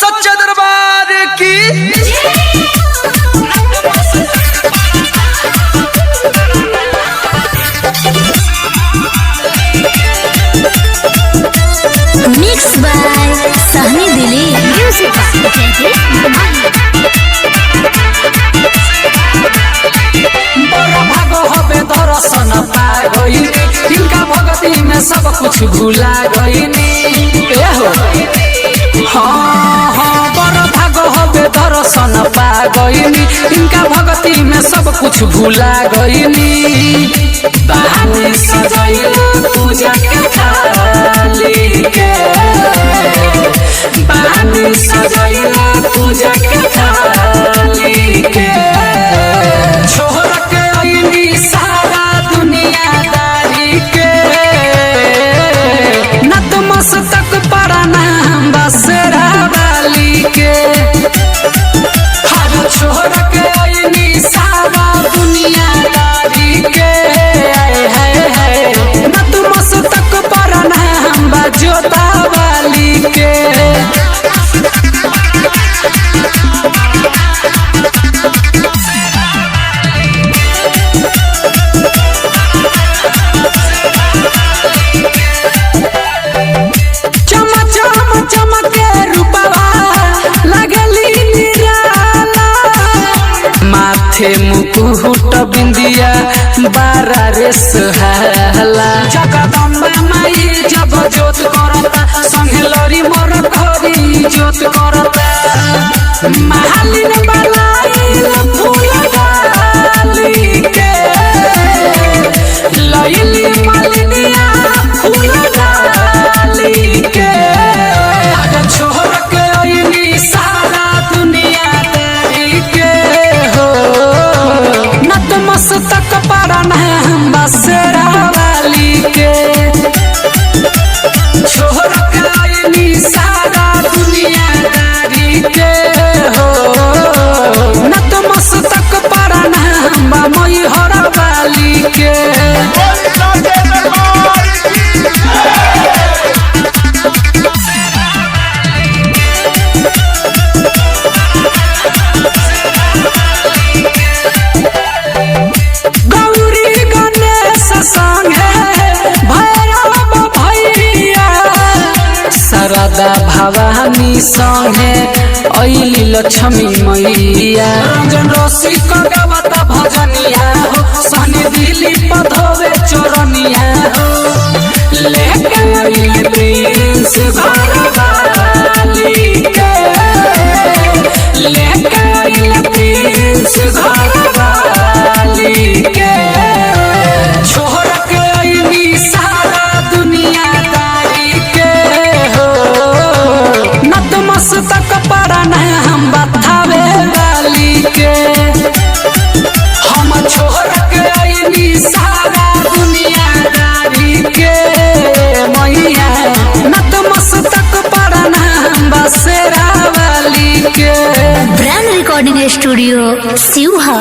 सच्चे दरबार की। Mix by Sahni Dili. Music by बड़ा भागो हबे दर्शन पा गईनी, तिनका भगती में सब कुछ भुला गईनी। ए हो हाँ हाँ, बड़ा भागो हबे दर्शन पा गईनी, तिनका भगती में सब कुछ भुला गईनी। बहाने सजैलो पूजा के थाली के, बहाने सजैलो पूजा के थाली के, छोड़ के अइनी सारा दुनियादारी के, नतमस्तक प्रणाम बसरा वाली के। हर छोड़ के अइनी सारा दुनियादारी के, आए हाय हाय, नतमस्तक प्रणाम बजोता वाली के। चम चम चमके रूपवा लगली निराला, माथे मुकुट बिंदिया बारा रे सुहाला। जगदम्बा माई जब जोत करता, संगे लरी मोर घरी जोत करता। महालिन बलाइल फूल डाली के, लैली मालिनिया फूल डाली के, अगर छोड़ के अइनी सारा दुनियादारी के हो, नतमस्तक प्रणाम बसरा वाली के। छोड़ के अइनी सारा दुनियादारी के हो, नतमस्तक प्रणाम मैहर वाली के। गौरी गणेश संगे भैरव भैया, शारदा भवानी संगे ऐली लक्ष्मी मैया। रंजन रसिक गावता भजनिया हो, सनी दिली पधोवे चरनिया हो, लेके अइली प्रिंस घरवाली के, लेके अइली प्रिंस घरवाली के, छोड़ के अइनी सारा दुनियादारी के हो, नतमस्तक प्रणाम बतावे वाली के। हम छोड़ के अइनी सारा दुनियादारी के मैया, नतमस्तक प्रणाम बसेरा वाली के। Brand recording studio Sheohar.